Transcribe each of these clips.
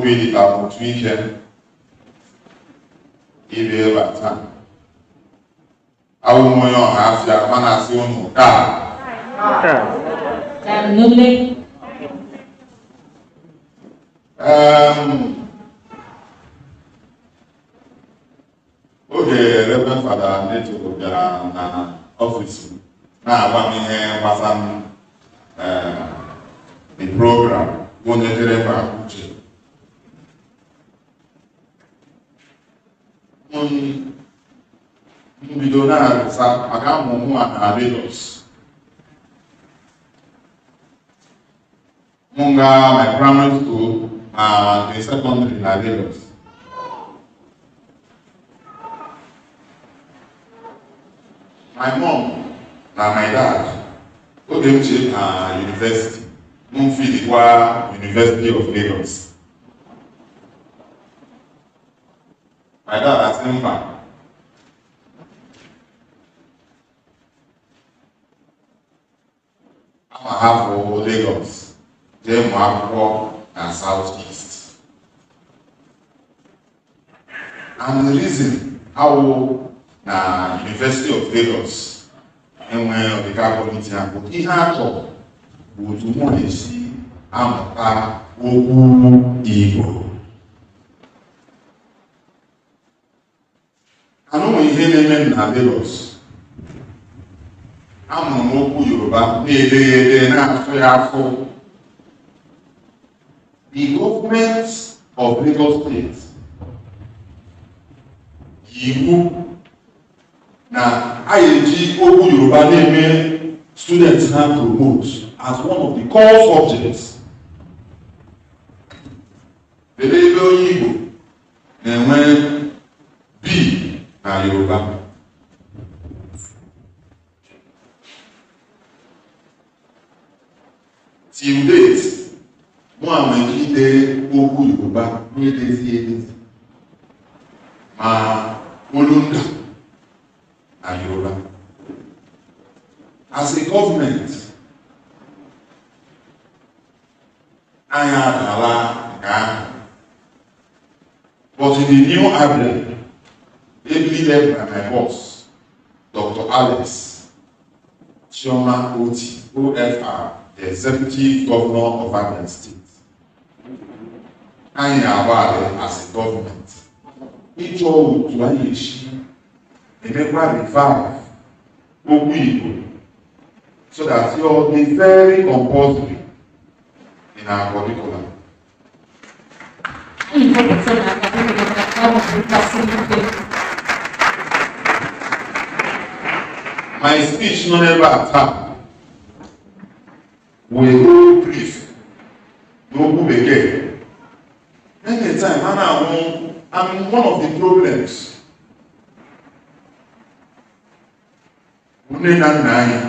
Obi dị ka otu ike ịbịa ebe a taa. Awụ m onye Ọhafịa, mana asị unu ka Kanule. Oge Reverend Fada Neto bịara na ọfịs m na-agwa m ihe gbasara the program bụ onye jere ebe a uche m mbido na-arụsa maka amụmụ a na Lagos. M gaa my primary school ma nke secondary na Lagos. My mom na my dad, oge m chee na university, m filikwa University of Lagos. My dad asị mba, ama hapụ Lagos jee mụọ akwụkwọ na South East. And the reason awụ na University of Lagos enweghị ọdịka quality ahụ, ihe a chọrọ bụ otu mụ na-esi amụta okwu Igbo. Anụ ihe na-eme m na Lagos, amụrụ m okwu Yoruba na-ede ya ede, na-asụ ya asụ. The government of Lagos State yi iwu na a eji okwu Yoruba na-eme students na promote as one of the core subjects. Kedu ebe onye Igbo na-enwe B na Yoruba? Till date, mụ a nwere ike ide okwu Yoruba na-edezi edezi ma olunda na Yoruba. As a government, anyị adala nke ahụ, but in the new Abia, ably led by my boss, Dr. Alex Chioma Oti, OFR, the Executive Governor of Abia State, anyị na-agbalị as a government ịchọ otu anyị esi emekwa revive okwu Igbo so that you'll be very compulsory in our curriculum. Anyị kọpụta n'aka maka amụpụtasị ike. My speech nọ n'ebe a taa wee go brief n'okwu Bekee. Many time a na-ahụ, I'm one of the problems, nne na nna anyị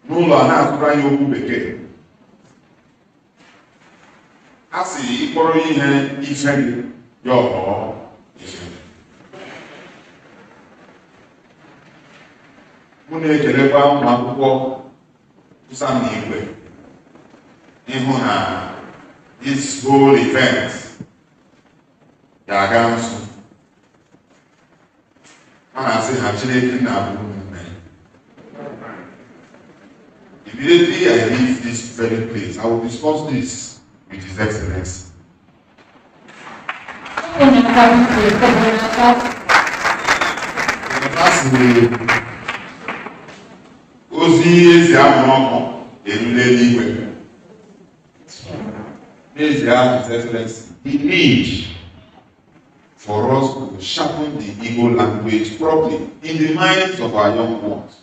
n'ụlọ a na-asụrụ anyị okwu Bekee. A sị ịkpọrọ ihe ife gị ya ọghọọ ife. Mụ na-ekelekwa ụmụ akwụkwọ Sam na Igwe ịhụ na this whole event ga-aga nso. A na-asị ha Chineke nna bụ ụmụnne. Immediately I leave this very place, I will discuss this with His Excellency. Onye aka biko, onye aka. A sị ozi ezi amụrụ ọkụ erule eluigwe. N'ezie, His Excellency, the need for us to sharpen the Igbo language properly in the minds of our young ones.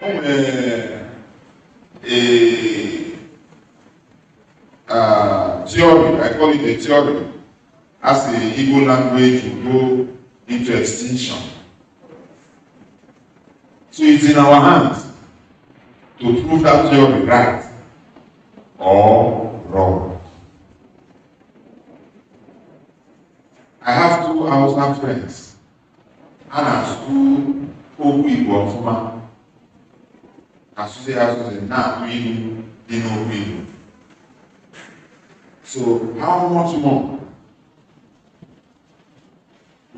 O nwere a theory, I call it a theory, as the Igbo language will go into extinction. So it's in our hands to prove that theory right or wrong. I have two Hausa friends. A na-asụ okwu Igbo ọfụma. Asụsụ ya asụsụ na-atụ ilu dị n'okwu Igbo. So how much more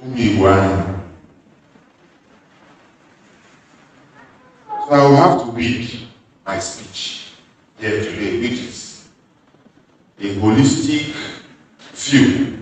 ụmụ Igbo anyị? So I will have to read my speech here today, which is a holistic view.